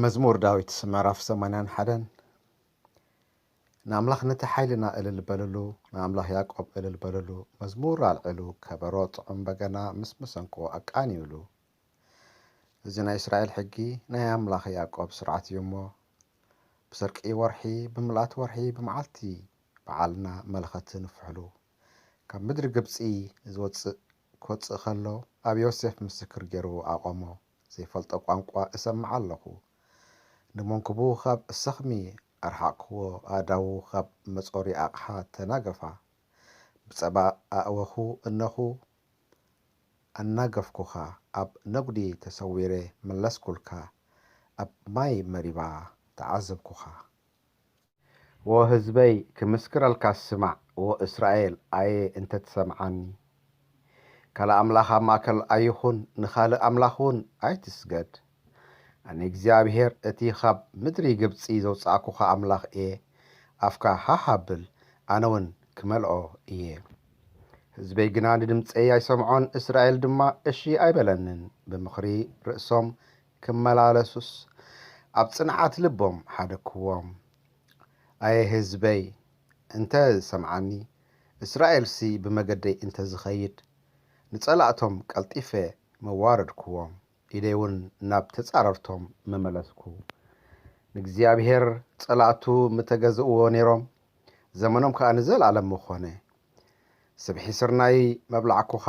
መዝሙር ዳዊት ምዕራፍ ሰማንያን ሓደን። ንኣምላኽ ነቲ ሓይልና እልል በልሉ፣ ንኣምላኽ ያዕቆብ እልል በልሉ። መዝሙር ኣልዕሉ፣ ከበሮ፣ ጥዑም በገና ምስ መሰንቆ ኣቃንዩሉ። እዚ ናይ እስራኤል ሕጊ፣ ናይ ኣምላኽ ያዕቆብ ስርዓት እዩ እሞ፣ ብሰርቂ ወርሒ፣ ብምልኣት ወርሒ፣ ብመዓልቲ በዓልና መለኸት ንፍሕሉ። ካብ ምድሪ ግብጺ ዝወጽእ፣ ክወጽእ ከሎ፣ ኣብ ዮሴፍ ምስክር ገይሩ ኣቖሞ። ዘይፈልጦ ቋንቋ እሰምዕ ኣለኹ። ንመንኩቡ ካብ ሰኽሚ ኣርሓቕክዎ፣ ኣእዳዉ ካብ መጾሪ ኣቕሓ ተናገፋ። ብጸባ ኣእወኹ፣ እነኹ ኣናገፍኩኻ፣ ኣብ ነጉዲ ተሰዊረ መለስኩልካ፣ ኣብ ማይ መሪባ ተዓዘብኩኻ። ዎ ህዝበይ፣ ክምስክረልካ ስማዕ፣ ዎ እስራኤል፣ ኣየ እንተ ትሰምዓኒ። ካልእ ኣምላኽ ኣብ ማእከል ኣይኹን፣ ንኻልእ ኣምላኽ እውን ኣይትስገድ። ኣነ እግዚኣብሄር፣ እቲ ኻብ ምድሪ ግብጺ ዘውጻእኩኻ ኣምላኽ እየ። ኣፍካ ሃህ ኣብል፣ ኣነ እውን ክመልኦ እየ። ህዝበይ ግና ንድምጸይ ኣይሰምዖን፣ እስራኤል ድማ እሺ ኣይበለንን። ብምኽሪ ርእሶም ክመላለሱስ፣ ኣብ ጽንዓት ልቦም ሓደግክዎም። ኣየ ህዝበይ፣ እንተ ዝሰምዓኒ፣ እስራኤልሲ ብመገደይ እንተ ዝኸይድ፣ ንጸላእቶም ቀልጢፈ መዋረድክዎም፣ ኢደይ እውን ናብ ተጻረርቶም ምመለስኩ። ንእግዚኣብሔር ጸላእቱ ምተገዝእዎ ነይሮም፣ ዘመኖም ከኣ ንዘለኣለም ምኾነ። ስብሒ ስርናይ መብላዕኩኻ፣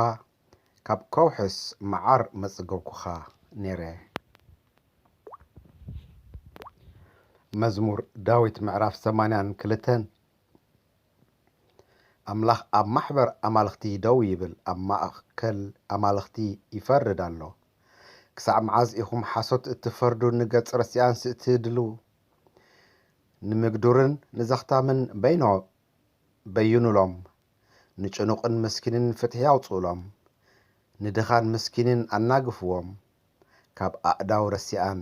ካብ ከውሕስ መዓር መጽገብኩኻ ነይረ። መዝሙር ዳዊት ምዕራፍ ሰማንያን ክልተን። ኣምላኽ ኣብ ማሕበር ኣማልኽቲ ደው ይብል፣ ኣብ ማእከል ኣማልኽቲ ይፈርድ ኣሎ። ክሳዕ መዓዝ ኢኹም ሓሶት እትፈርዱ፣ ንገጽ ረሲኣንስ እትድልዉ? ንምግዱርን ንዘኽታምን በይኖ በይኑሎም፣ ንጭኑቕን ምስኪንን ፍትሒ ኣውጽኡሎም፣ ንድኻን ምስኪንን ኣናግፍዎም፣ ካብ ኣእዳው ረሲኣን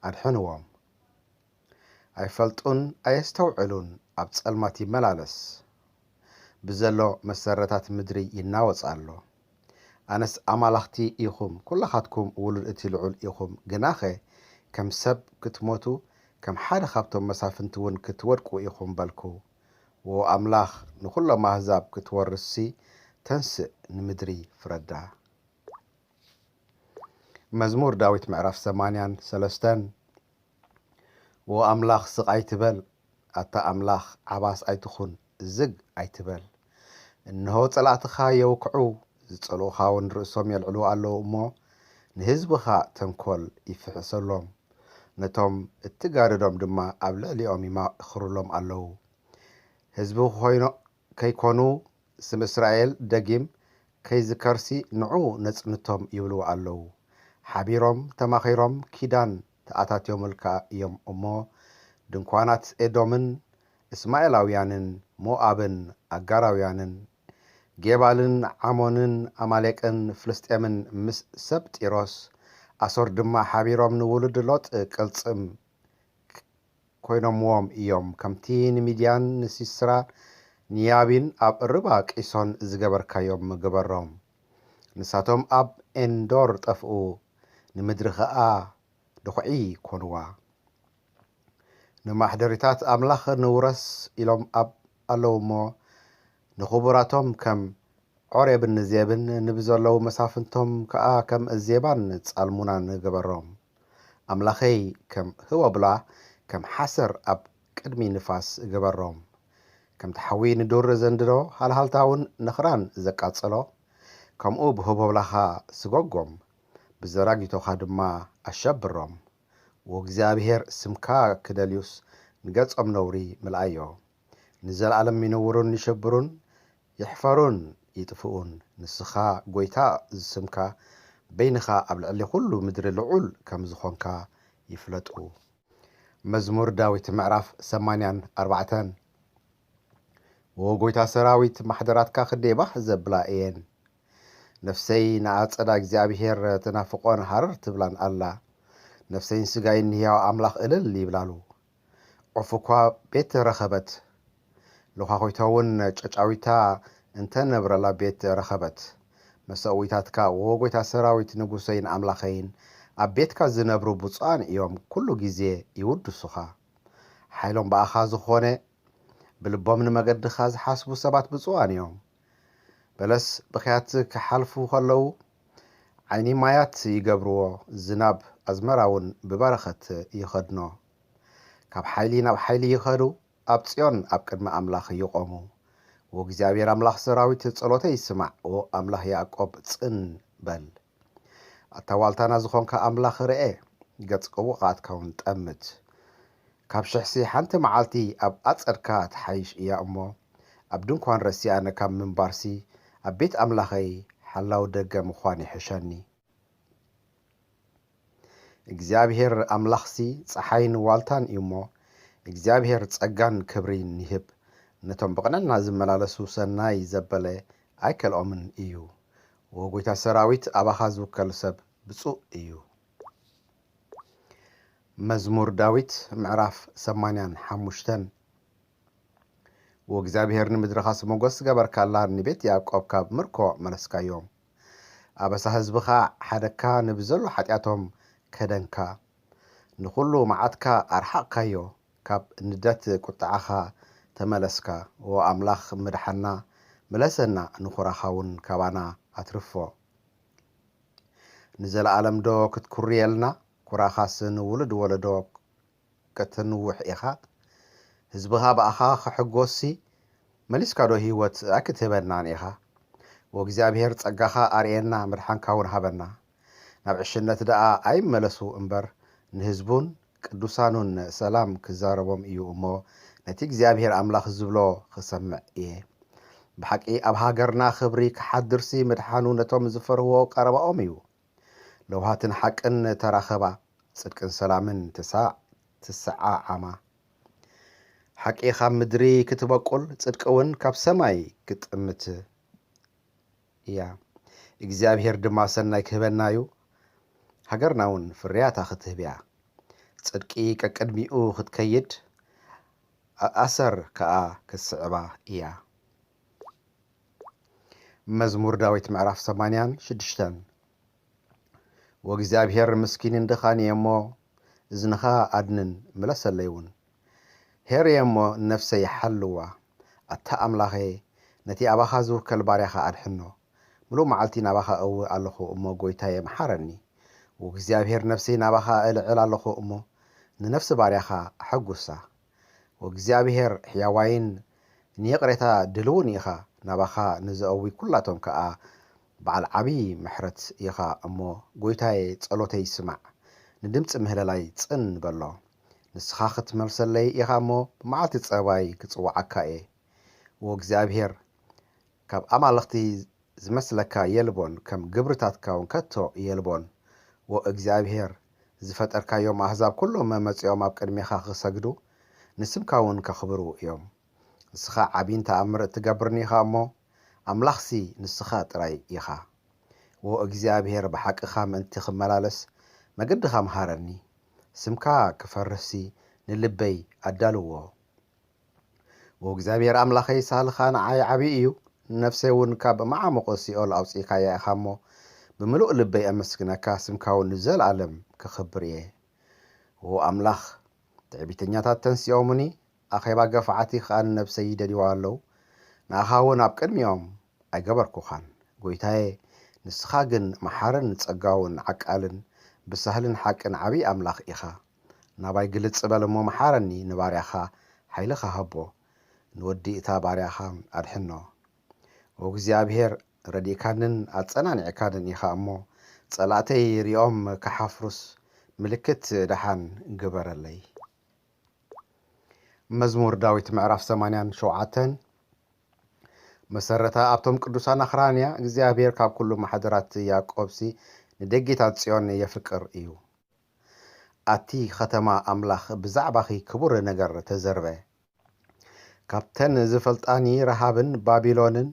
ኣድሕንዎም። ኣይፈልጡን ኣየስተውዕሉን፣ ኣብ ጸልማት ይመላለስ፣ ብዘሎ መሰረታት ምድሪ ይናወጽ ኣሎ። ኣነስ ኣማላኽቲ ኢኹም፣ ኩላኻትኩም ውሉድ እቲ ልዑል ኢኹም፣ ግናኸ ከም ሰብ ክትሞቱ፣ ከም ሓደ ካብቶም መሳፍንቲ እውን ክትወድቁ ኢኹም በልኩ። ዎ ኣምላኽ፣ ንኹሎም ኣህዛብ ክትወርስሲ ተንስእ፣ ንምድሪ ፍረዳ። መዝሙር ዳዊት ምዕራፍ ሰማንያን ሰለስተን። ዎ ኣምላኽ፣ ስቕ ኣይትበል፣ ኣታ ኣምላኽ፣ ዓባስ ኣይትኹን፣ ዝግ ኣይትበል። እንሆ ጸላእትኻ የውክዑ፣ ዝጸልኡኻ እውን ርእሶም የልዕሉ ኣለዉ እሞ፣ ንህዝብኻ ተንኮል ይፍሕሰሎም፣ ነቶም እትጋርዶም ድማ ኣብ ልዕሊኦም ይማእኽሩሎም ኣለዉ። ህዝቢ ኾይኖ-፣ ከይኮኑ፣ ስም እስራኤል ደጊም ከይዝከርሲ፣ ንዑ ነጽንቶም ይብሉ ኣለዉ። ሓቢሮም ተማኺሮም ኪዳን ተኣታትዮምልካ እዮም እሞ፣ ድንኳናት ኤዶምን እስማኤላውያንን ሞኣብን ኣጋራውያንን ጌባልን ዓሞንን ኣማሌቅን ፍልስጤምን ምስ ሰብ ጢሮስ ኣሶር ድማ ሓቢሮም ንውሉድ ሎጥ ቅልጽም ኮይኖምዎም እዮም። ከምቲ ንሚድያን ንሲስራ ንያቢን ኣብ ርባ ቂሶን ዝገበርካዮም ግበሮም። ንሳቶም ኣብ ኤንዶር ጠፍኡ፣ ንምድሪ ኸኣ ድኹዒ ኮንዋ። ንማሕደሪታት ኣምላኽ ንውረስ ኢሎም ኣብ ኣለዉ እሞ፣ ንኽቡራቶም ከም ዖሬብን ዜብን ንብዘለዉ መሳፍንቶም ከኣ ከም ዜባን ጻልሙናን ግበሮም። ኣምላኸይ፣ ከም ህቦብላ፣ ከም ሓሰር ኣብ ቅድሚ ንፋስ ግበሮም። ከምቲ ሓዊ ንዱር ዘንድዶ፣ ሃልሃልታ እውን ንኽራን ዘቃጸሎ፣ ከምኡ ብህቦብላኻ ስጎጎም፣ ብዘራጊቶኻ ድማ ኣሸብሮም። ወእግዚኣብሔር፣ ስምካ ክደልዩስ፣ ንገጾም ነውሪ ምልኣዮ። ንዘለኣለም ይነውሩን ይሸብሩን፣ ይሕፈሩን ይጥፍኡን። ንስኻ ጐይታ ዝስምካ፣ በይንኻ ኣብ ልዕሊ ኹሉ ምድሪ ልዑል ከም ዝኾንካ ይፍለጡ። መዝሙር ዳዊት ምዕራፍ ሰማንያን ኣርባዕተን። ዎ ጐይታ ሰራዊት፣ ማሕደራትካ ክንደይ ባህ ዘብላ እየን! ነፍሰይ ንኣጸዳ እግዚኣብሄር ትናፍቖን ሃረር ትብላን ኣላ። ነፍሰይን ስጋይን ንህያው ኣምላኽ እልል ይብላሉ። ዑፍ እኳ ቤት ረኸበት፣ ልዃኾይታ እውን ጨጫዊታ እንተነብረላ ቤት ረኸበት። መሰዊታትካ፣ ዎ ጐይታ ሰራዊት፣ ንጉሰይን ኣምላኸይን፣ ኣብ ቤትካ ዝነብሩ ብፁዓን እዮም፣ ኩሉ ግዜ ይውድሱኻ። ሓይሎም ብኣኻ ዝኾነ፣ ብልቦም ንመገድኻ ዝሓስቡ ሰባት ብፁዓን እዮም። በለስ ብኽያት ክሓልፉ ከለዉ፣ ዓይኒ ማያት ይገብርዎ፣ ዝናብ ኣዝመራ እውን ብበረኸት ይኸድኖ። ካብ ሓይሊ ናብ ሓይሊ ይኸዱ፣ ኣብ ጽዮን ኣብ ቅድሚ ኣምላኽ ይቖሙ። ወእግዚኣብሔር ኣምላኽ ሰራዊት ጸሎተይ ስማዕ፣ ወኣምላኽ ያዕቆብ ጽን በል። ኣታ ዋልታና ዝኾንካ ኣምላኽ ርኤ፣ ገጽ ቅቡቓትካ እውን ጠምት። ካብ ሽሕሲ ሓንቲ መዓልቲ ኣብ ኣጸድካ ትሓይሽ እያ እሞ፣ ኣብ ድንኳን ረሲኣነ ካብ ምንባርሲ፣ ኣብ ቤት ኣምላኸይ ሓላው ደገ ምዃን ይሕሸኒ። እግዚኣብሔር ኣምላኽሲ ጸሓይን ዋልታን እዩ እሞ፣ እግዚኣብሔር ጸጋን ክብሪን ይህብ። ነቶም ብቕንዕና ዝመላለሱ ሰናይ ዘበለ ኣይከልኦምን እዩ። ወጎይታ ሰራዊት ኣባኻ ዝውከል ሰብ ብፁእ እዩ። መዝሙር ዳዊት ምዕራፍ ሰማንያን ሓሙሽተን። ወእግዚኣብሔር ንምድርኻስ ሞገስ ገበርካላ፣ ንቤት ያዕቆብ ካብ ምርኮ መለስካዮም። ኣበሳ ህዝብኻ ሓደካ፣ ንብዘሎ ሓጢኣቶም ከደንካ። ንኹሉ መዓትካ ኣርሓቕካዮ፣ ካብ ንደት ቁጥዓኻ ተመለስካ። ዎ ኣምላኽ ምድሓና፣ ምለሰና፣ ንኹራኻ እውን ካባና ኣትርፎ። ንዘለኣለም ዶ ክትኩርየልና? ኩራኻስ ንውሉድ ወለዶ ከተንውሕ ኢኻ? ህዝብኻ ብኣኻ ክሕጎስሲ፣ መሊስካ ዶ ህይወት ኣይክትህበናን ኢኻ? ወእግዚኣብሔር ጸጋኻ ኣርእየና፣ ምድሓንካ እውን ሃበና። ናብ ዕሽነት ደኣ ኣይመለሱ እምበር፣ ንህዝቡን ቅዱሳኑን ሰላም ክዛረቦም እዩ እሞ፣ ነቲ እግዚኣብሔር ኣምላኽ ዝብሎ ክሰምዕ እየ። ብሓቂ ኣብ ሃገርና ክብሪ ክሓድርሲ፣ ምድሓኑ ነቶም ዝፈርህዎ ቀረባኦም እዩ። ለውሃትን ሓቅን ተራኸባ፣ ጽድቅን ሰላምን ትሳ-፣ ትሰዓዓማ። ሓቂ ካብ ምድሪ ክትበቁል፣ ጽድቂ እውን ካብ ሰማይ ክትጥምት እያ። እግዚኣብሔር ድማ ሰናይ ክህበና እዩ፣ ሃገርና እውን ፍርያታ ክትህብ እያ። ጽድቂ ቀቅድሚኡ ክትከይድ፣ ኣሰር ከኣ ክትስዕባ እያ። መዝሙር ዳዊት ምዕራፍ ሰማንያን ሽዱሽተን። ወእግዚኣብሔር ምስኪንን ድኻን እየ እሞ፣ እዝንኻ ኣድንን፣ ምለሰለይ እውን። ሄር እየ እሞ ነፍሰይ ሓልዋ። ኣታ ኣምላኸ፣ ነቲ ኣባኻ ዝውከል ባርያኻ ኣድሕኖ። ምሉእ መዓልቲ ናባኻ እእዊ ኣለኹ እሞ፣ ጐይታየ፣ መሓረኒ። ወእግዚኣብሔር፣ ነፍሰይ ናባኻ እልዕል ኣለኹ እሞ፣ ንነፍሲ ባርያኻ ኣሐጉሳ። ወእግዚኣብሔር ሕያዋይን ንይቕሬታ ድልውን ኢኻ፣ ናባኻ ንዘእዊ ኲላቶም ከኣ በዓል ዓብዪ ምሕረት ኢኻ እሞ፣ ጐይታየ፣ ጸሎተይ ስማዕ፣ ንድምጺ ምህለላይ ጽን በሎ። ንስኻ ክትመልሰለይ ኢኻ እሞ፣ ብመዓልቲ ጸባይ ክጽውዓካ እየ። ወእግዚኣብሔር፣ ካብ ኣማልኽቲ ዝመስለካ የልቦን፣ ከም ግብርታትካ እውን ከቶ የልቦን። ወእግዚኣብሔር፣ ዝፈጠርካዮም ኣህዛብ ኩሎም መጺኦም ኣብ ቅድሜኻ ክሰግዱ፣ ንስምካ እውን ከኽብሩ እዮም። ንስኻ ዓቢን ተኣምር እትገብርን ኢኻ እሞ፣ ኣምላኽሲ ንስኻ ጥራይ ኢኻ። ወእግዚኣብሔር፣ ብሓቅኻ ምእንቲ ክመላለስ መገድኻ ምሃረኒ። ስምካ ክፈርህሲ ንልበይ ኣዳልዎ። ወእግዚኣብሔር ኣምላኸይ፣ ሳህልኻ ንዓይ ዓብዪ እዩ። ነፍሰይ እውን ካብ መዓሙቕ ሲኦል ኣውጺእካያ ኢኻ እሞ፣ ብምሉእ ልበይ ኣመስግነካ፣ ስምካ እውን ንዘለኣለም ክኽብር እየ። ዎ ኣምላኽ፣ ትዕቢተኛታት ተንሲኦምኒ፣ ኣኼባ ገፋዕቲ ኸኣ ንነብሰይ ይደልይዋ ኣለዉ። ንኣኻ እውን ኣብ ቅድሚኦም ኣይገበርኩኻን። ጐይታየ፣ ንስኻ ግን መሓርን ጸጋውን ዓቃልን ብሳህልን ሓቅን ዓብዪ ኣምላኽ ኢኻ። ናባይ ግልጽ በል እሞ መሓረኒ፣ ንባርያኻ ሓይልኻ ሃቦ፣ ንወዲ እታ ባርያኻ ኣድሕኖ። ኦ እግዚኣብሔር፣ ረዲእካንን ኣጸናኒዕካንን ኢኻ እሞ፣ ጸላእተይ ሪኦም ክሓፍሩስ ምልክት ደሓን ግበረለይ። መዝሙር ዳዊት ምዕራፍ ሰማንያን ሸውዓተን። መሰረታ ኣብቶም ቅዱሳን ኣኽራንያ፣ እግዚኣብሔር ካብ ኩሉ ማሕደራት ያዕቆብሲ ንደጌታት ጽዮን የፍቅር እዩ። ኣቲ ኸተማ ኣምላኽ፣ ብዛዕባኺ ክቡር ነገር ተዘርበ። ካብተን ዝፈልጣኒ ረሃብን ባቢሎንን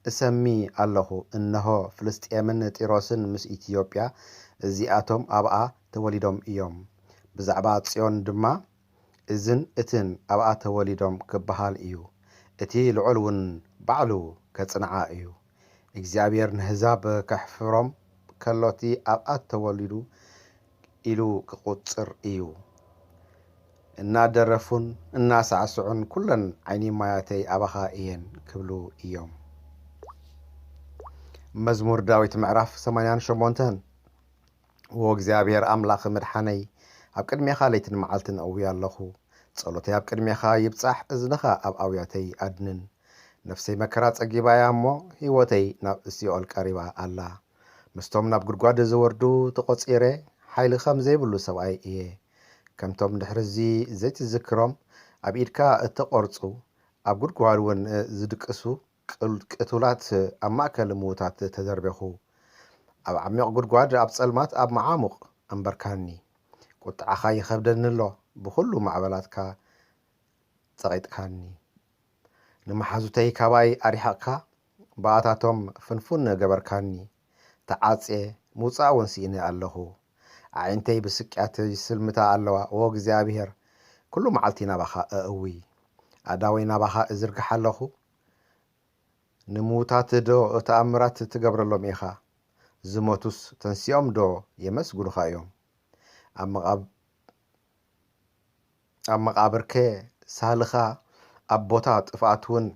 እሰሚ ኣለኹ። እንሆ፣ ፍልስጥኤምን ጢሮስን ምስ ኢትዮጵያ፣ እዚኣቶም ኣብኣ ተወሊዶም እዮም። ብዛዕባ ጽዮን ድማ፣ እዝን እትን ኣብኣ ተወሊዶም ክበሃል እዩ። እቲ ልዑል እውን ባዕሉ ከጽንዓ እዩ። እግዚኣብሔር ንህዛብ ከሕፍሮም ከሎቲ ኣብኣ ተወሊዱ ኢሉ ክቑጽር እዩ። እናደረፉን እናሳዕስዑን፣ "ኩለን ዓይኒ ማያተይ ኣባኻ እየን" ክብሉ እዮም። መዝሙር ዳዊት ምዕራፍ ሰማንያን ሸሞንተን። "ወእግዚኣብሔር ኣምላኽ ምድሓነይ፣ ኣብ ቅድሜኻ ለይትን መዓልትን እውይ ኣለኹ። ጸሎተይ ኣብ ቅድሜኻ ይብጻሕ፣ እዝንኻ ኣብ ኣውያተይ ኣድንን። ነፍሰይ መከራ ጸጊባ እያ እሞ፣ ህይወተይ ናብ ሲኦል ቀሪባ ኣላ። ምስቶም ናብ ጉድጓድ ዝወርዱ ተቖጺረ፣ ሓይሊ ከም ዘይብሉ ሰብኣይ እየ። ከምቶም ድሕርዚ ዘይትዝክሮም፣ ኣብ ኢድካ እተቖርጹ፣ ኣብ ጉድጓድ እውን ዝድቅሱ ቅል-፣ ቅቱላት ኣብ ማእከል ምዉታት ተደርቤኹ። ኣብ ዓሚቕ ጉድጓድ፣ ኣብ ጸልማት፣ ኣብ መዓሙቕ ኣንበርካኒ። ቁጥዓኻ ይኸብደኒ ኣሎ፣ ብኹሉ ማዕበላትካ ጸቒጥካኒ። ንመሓዙተይ ካባይ ኣርሒቕካ፣ ብኣታቶም ፍንፉን ገበርካኒ። ተዓጽየ፣ ምውጻእ እውን ስኢነ ኣለኹ። ኣዒንተይ ብስቅያት ይስልምታ ኣለዋ። ኦ እግዚኣብሔር፣ ኩሉ መዓልቲ ናባኻ እእዊ። ኣእዳወይ ናባኻ እዝርግሕ ኣለኹ። ንምዉታት ዶ ተኣምራት ትገብረሎም ኢኻ? ዝሞቱስ ተንሲኦም ዶ የመስግኑኻ እዮም? ኣብ መቓብ-፣ ኣብ መቓብርከ ሳህልኻ፣ ኣብ ቦታ ጥፍኣት እውን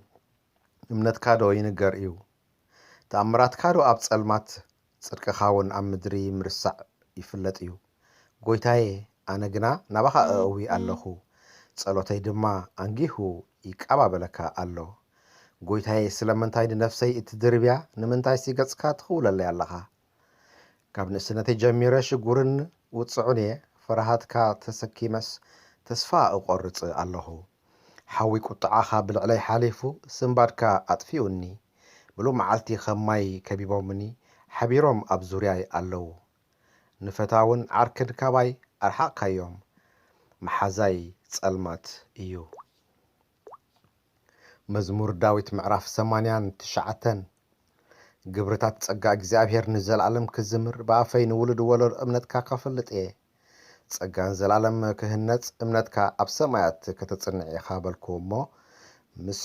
እምነትካ ዶ ይንገር እዩ? ተኣምራትካ ዶ ኣብ ጸልማት፣ ጽድቅኻ እውን ኣብ ምድሪ ምርሳዕ ይፍለጥ እዩ? ጎይታዬ፣ ኣነ ግና ናባኻ እእዊ ኣለኹ፣ ጸሎተይ ድማ ኣንጊሁ ይቀባበለካ ኣሎ። ጎይታዬ፣ ስለምንታይ ንነፍሰይ እትድርብያ? ንምንታይሲ ገጽካ ትኽውለለይ ኣለኻ? ካብ ንእስነተይ ጀሚረ ሽጉርን ውጽዑን እየ። ፍርሃትካ ተሰኪመስ ተስፋ እቖርጽ ኣለኹ። ሓዊ ቁጥዓኻ ብልዕለይ ሓሊፉ፣ ስንባድካ ኣጥፊኡኒ። ምሉእ መዓልቲ ከም ማይ ከቢቦምኒ፣ ሓቢሮም ኣብ ዙርያይ ኣለዉ። ንፈታውን ዓርክን ካባይ ኣርሓቕካዮም። መሓዛይ ጸልማት እዩ። መዝሙር ዳዊት ምዕራፍ ሰማንያን ትሽዓተን። ግብርታት ጸጋ እግዚኣብሔር ንዘለኣለም ክዝምር፣ ብኣፈይ ንውሉድ ወለዶ እምነትካ ከፍልጥ እየ። ጸጋን ዘላለም ክህነጽ፣ እምነትካ ኣብ ሰማያት ከተጽንዕ ኢኻ በልኩ እሞ፣ ምስ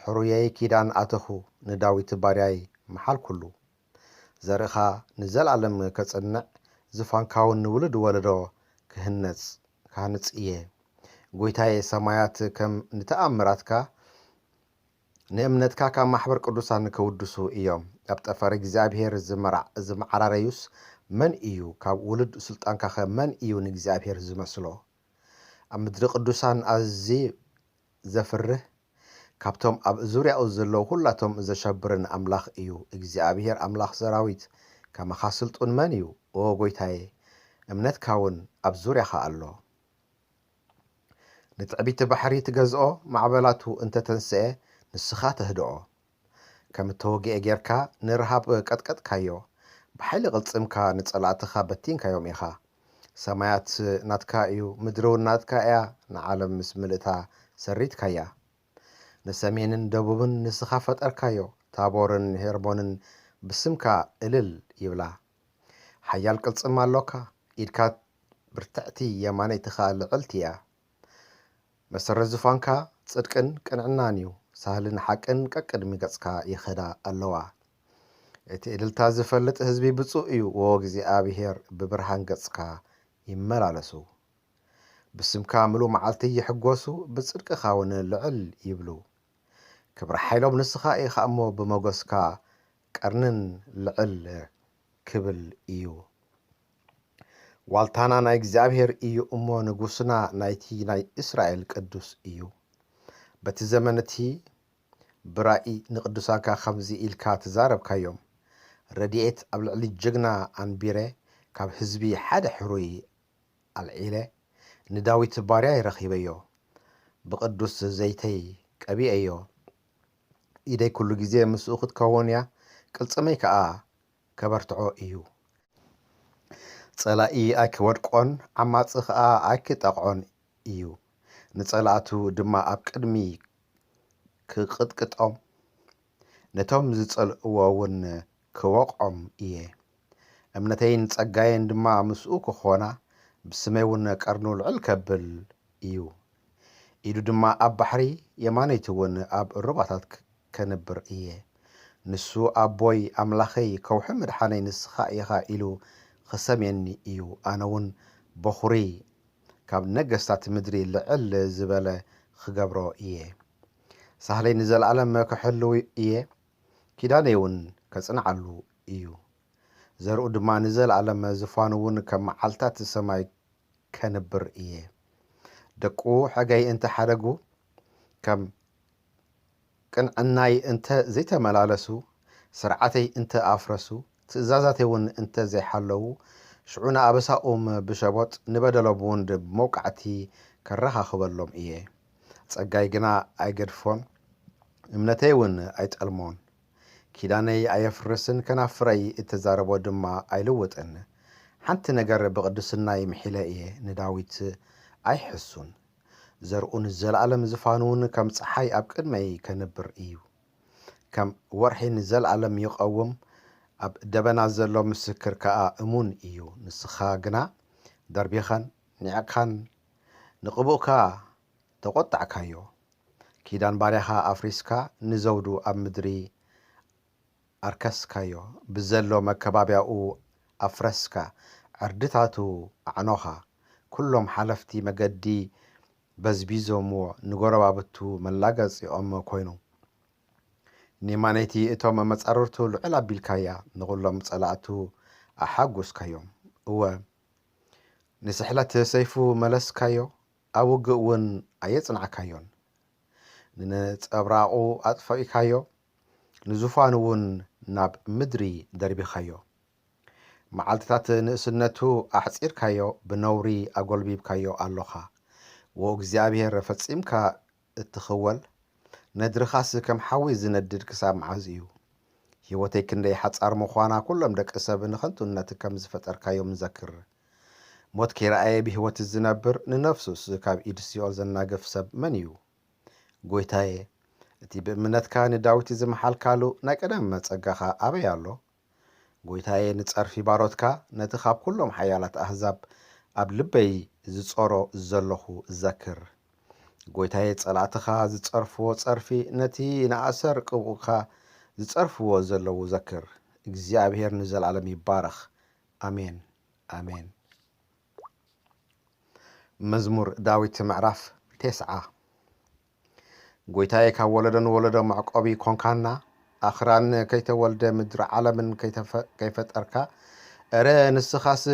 ሕሩየይ ኪዳን ኣተኹ፣ ንዳዊት ባርያይ መሓልኩሉ። ዘርእኻ ንዘላለም ከጽንዕ፣ ዝፋንካ እውን ንውሉድ ወለዶ ክህነጽ፣ ክሃንጽ እየ። ጎይታዬ፣ ሰማያት ከም ንተኣምራትካ፣ ንእምነትካ ካብ ማሕበር ቅዱሳን ክውድሱ እዮም። ኣብ ጠፈር እግዚኣብሔር ዝመራ-፣ ዝመዓራረዩስ መን እዩ? ካብ ውሉድ ስልጣንካኸ መን እዩ ንእግዚኣብሔር ዝመስሎ? ኣብ ምድሪ ቅዱሳን ኣዝዩ ዘፍርህ፣ ካብቶም ኣብ ዙርያኡ ዘለዉ ኩላቶም ዘሸብርን ኣምላኽ እዩ። እግዚኣብሔር ኣምላኽ ሰራዊት፣ ከማኻ ስልጡን መን እዩ? ኦ ጎይታዬ፣ እምነትካ እውን ኣብ ዙርያኻ ኣሎ። ንትዕቢት ባሕሪ ትገዝኦ፣ ማዕበላቱ እንተ ተንስኤ፣ ንስኻ ተህድኦ። ከም እተወግኤ ጌርካ ንረሃብ ቀጥቀጥካዮ፣ ብሓይሊ ቅልጽምካ ንጸላእትኻ በቲንካዮም ኢኻ። ሰማያት ናትካ እዩ፣ ምድሪ እውን ናትካ እያ፣ ንዓለም ምስ ምልእታ ሰሪትካያ። ንሰሜንን ደቡብን ንስኻ ፈጠርካዮ፣ ታቦርን ሄርሞንን ብስምካ እልል ይብላ። ሓያል ቅልጽም ኣሎካ፣ ኢድካ ብርትዕቲ የማነይትኻ ልዕልቲ እያ። መሰረት ዙፋንካ ጽድቅን ቅንዕናን እዩ፣ ሳህልን ሓቅን ቀቅድሚ ገጽካ ይኸዳ ኣለዋ። እቲ እልልታ ዝፈልጥ ህዝቢ ብጹእ እዩ፣ ዎ እግዚኣብሄር ብብርሃን ገጽካ ይመላለሱ። ብስምካ ምሉእ መዓልቲ ይሕጎሱ፣ ብጽድቅኻ እውን ልዕል ይብሉ። ክብሪ ሓይሎም ንስኻ ኢኻ እሞ፣ ብመጎስካ ቀርንን ልዕል ክብል እዩ። ዋልታና ናይ እግዚኣብሔር እዩ እሞ፣ ንጉስና ናይቲ ናይ እስራኤል ቅዱስ እዩ። በቲ ዘመን እቲ ብራኢ ንቅዱሳንካ ከምዚ ኢልካ ተዛረብካዮም፣ "ረድኤት ኣብ ልዕሊ ጅግና ኣንቢረ፣ ካብ ህዝቢ ሓደ ሕሩይ ኣልዒለ፣ ንዳዊት ባርያይ ረኺበዮ፣ ብቅዱስ ዘይተይ ቀቢኤዮ። ኢደይ ኩሉ ግዜ ምስኡ ክትከውን እያ፣ ቅልጽመይ ከኣ ከበርትዖ እዩ። ጸላኢ ኣይክወድቆን፣ ዓማጺ ከኣ ኣይክጠቕዖን እዩ። ንጸላእቱ ድማ ኣብ ቅድሚ ክቕጥቅጦም፣ ነቶም ዝጸልእዎ እውን ክወቕዖም እየ። እምነተይን ጸጋየን ድማ ምስኡ ክኾና፣ ብስመይ እውን ቀርኑ ልዕል ከብል እዩ። ኢዱ ድማ ኣብ ባሕሪ፣ የማነይቲ እውን ኣብ ሩባታት ክ-፣ ከንብር እየ። ንሱ ኣቦይ ኣምላኸይ፣ ከውሒ ምድሓነይ ንስኻ ኢኻ ኢሉ ክሰምየኒ እዩ። ኣነ እውን በኹሪ ካብ ነገስታት ምድሪ ልዕል ዝበለ ክገብሮ እየ። ሳህለይ ንዘለኣለም ክሕልው እየ፣ ኪዳነይ እውን ከጽንዓሉ እዩ። ዘርኡ ድማ ንዘለኣለም፣ ዝፋኑ እውን ከም መዓልታት ሰማይ ከንብር እየ። ደቁ ሕገይ እንተ ሓደጉ፣ ከም ቅንዕናይ እንተ ዘይተመላለሱ፣ ስርዓተይ እንተ ኣፍረሱ፣ ትእዛዛተይ እውን እንተ ዘይሓለዉ፣ ሽዑ ንኣበሳኦም ብሸቦጥ፣ ንበደሎም እውን ብመውቃዕቲ ከረኻኽበሎም እየ። ጸጋይ ግና ኣይገድፎን፣ እምነተይ እውን ኣይጠልሞን። ኪዳነይ ኣየፍርስን፣ ከናፍረይ እተዛረቦ ድማ ኣይልውጥን። ሓንቲ ነገር ብቕድስናይ ምሒለ እየ፣ ንዳዊት ኣይሕሱን። ዘርኡ ንዘለኣለም፣ ዝፋኑ እውን ከም ጸሓይ ኣብ ቅድመይ ከንብር እዩ። ከም ወርሒ ንዘለኣለም ይቐውም፣ ኣብ ደበና ዘሎ ምስክር ከኣ እሙን እዩ። ንስኻ ግና ደርቢኻን ኒዕኻን፣ ንቕቡእካ ተቖጣዕካዮ። ኪዳን ባርያኻ ኣፍሪስካ፣ ንዘውዱ ኣብ ምድሪ ኣርከስካዮ። ብዘሎ መከባብያኡ ኣፍረስካ፣ ዕርድታቱ ኣዕኖኻ። ኩሎም ሓለፍቲ መገዲ በዝቢዞምዎ፣ ንጎረባብቱ መላገጺኦም ኮይኑ። ንየማነይቲ እቶም መጻርርቱ ልዑል ኣቢልካያ፣ ንኹሎም ጸላእቱ ኣሓጎስካዮም። እወ፣ ንስሕለት ሰይፉ መለስካዮ፣ ኣብ ውግእ እውን ኣየጽናዕካዮን። ንነጸብራቑ ኣጥፈኢካዮ፣ ንዙፋኑ እውን ናብ ምድሪ ደርቢኻዮ። መዓልትታት ንእስነቱ ኣሕጺርካዮ፣ ብነውሪ ኣጎልቢብካዮ ኣሎኻ። ዎ እግዚኣብሔር፣ ፈጺምካ እትኽወል፣ ነድርኻስ ከም ሓዊ ዝነድድ ክሳብ መዓዝ እዩ? ህይወተይ ክንደይ ሓጻር ምዃና፣ ኩሎም ደቂ ሰብ ንኸንቱነት ከም ዝፈጠርካዮም ንዘክር። ሞት ከይረኣየ ብህይወት ዝነብር፣ ንነፍሱስ ካብ ኢድ ሲኦል ዘናግፍ ሰብ መን እዩ? ጎይታየ፣ እቲ ብእምነትካ ንዳዊት ዝመሓልካሉ ናይ ቀደም ጸጋኻ ኣበይ ኣሎ? ጎይታየ፣ ንጸርፊ ባሮትካ፣ ነቲ ካብ ኩሎም ሓያላት ኣህዛብ ኣብ ልበይ ዝጸሮ ዘለኹ ዘክር። ጎይታየ፣ ጸላእትኻ ዝጸርፍዎ ጸርፊ፣ ነቲ ንኣሰር ቅቡእካ ዝጸርፍዎ ዘለዉ ዘክር። እግዚኣብሔር ንዘለኣለም ይባረኽ። ኣሜን፣ ኣሜን። መዝሙር ዳዊት ምዕራፍ ተስዓ። ጎይታየ፣ ካብ ወለዶ ንወለዶ መዕቆቢ ኮንካና፣ ኣኽራን ከይተወልደ ምድሪ ዓለምን ከይተፈ-፣ ከይፈጠርካ፣ እረ ንስኻስ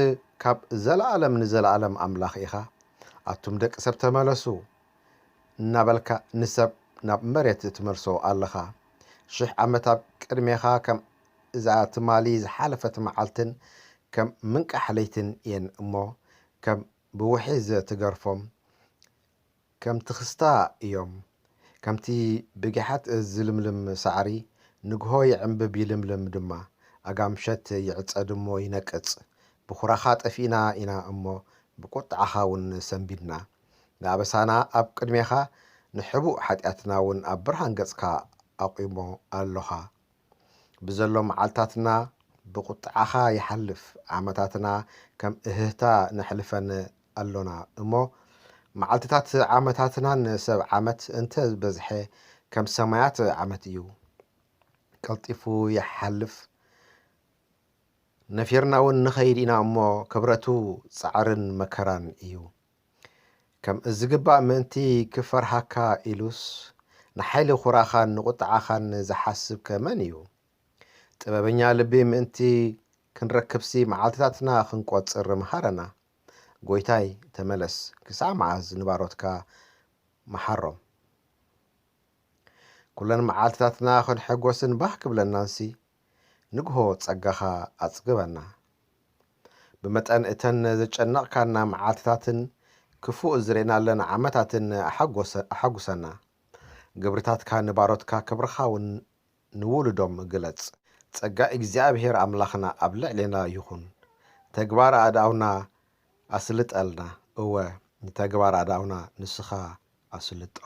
ካብ ዘለኣለም ንዘለኣለም ኣምላኽ ኢኻ። ኣቱም ደቂ ሰብ ተመለሱ እናበልካ ንሰብ ናብ መሬት ትመልሶ ኣለኻ። ሽሕ ዓመት ኣብ ቅድሜኻ ከም እዛ ትማሊ ዝሓለፈት መዓልትን ከም ምንቃሕ ለይትን እየን እሞ፣ ከም ብውሒ ዘትገርፎም ከም ትኽስታ እዮም። ከምቲ ብጊሓት ዝልምልም ሳዕሪ፣ ንግሆ ይዕምብብ ይልምልም ድማ፣ ኣጋምሸት ይዕጸድ እሞ ይነቅጽ። ብኹራኻ ጠፊእና ኢና እሞ፣ ብቁጥዓኻ እውን ሰንቢድና። ንኣበሳና ኣብ ቅድሜኻ፣ ንሕቡእ ሓጢኣትና እውን ኣብ ብርሃን ገጽካ ኣቑሞ ኣሎኻ። ብዘሎ መዓልታትና ብቁጥዓኻ ይሓልፍ፣ ዓመታትና ከም እህህታ ነሕልፈን ኣሎና እሞ፣ መዓልትታት ዓመታትናን ሰብ ዓመት እንተ በዝሐ፣ ከም ሰማያት ዓመት እዩ። ቀልጢፉ ይሓልፍ፣ ነፊርና እውን ንኸይድ ኢና እሞ፣ ክብረቱ ጻዕርን መከራን እዩ። ከም ዝግባእ ምእንቲ ክፈርሃካ ኢሉስ፣ ንሓይሊ ኹራኻን ንቁጥዓኻን ዝሓስብ ከ መን እዩ? ጥበበኛ ልቢ ምእንቲ ክንረክብሲ፣ መዓልትታትና ክንቆጽር ምሃረና። ጎይታይ፣ ተመለስ፣ ክሳዕ መዓዝ ንባሮትካ መሓሮም? ኩለን መዓልትታትና ክንሕጎስን ባህ ክብለናንሲ፣ ንግሆ ጸጋኻ ኣጽግበና። ብመጠን እተን ዘጨነቕካና መዓልትታትን ክፉእ ዝርእናለን ዓመታትን ኣሓጎሰ-፣ ኣሓጉሰና። ግብርታትካ ንባሮትካ ክብርኻ እውን ንውሉዶም ግለጽ። ጸጋ እግዚኣብሔር ኣምላኽና ኣብ ልዕሌና ይኹን። ተግባር ኣእዳውና ኣስልጠልና። እወ፣ ንተግባር ኣእዳውና ንስኻ ኣስልጦ።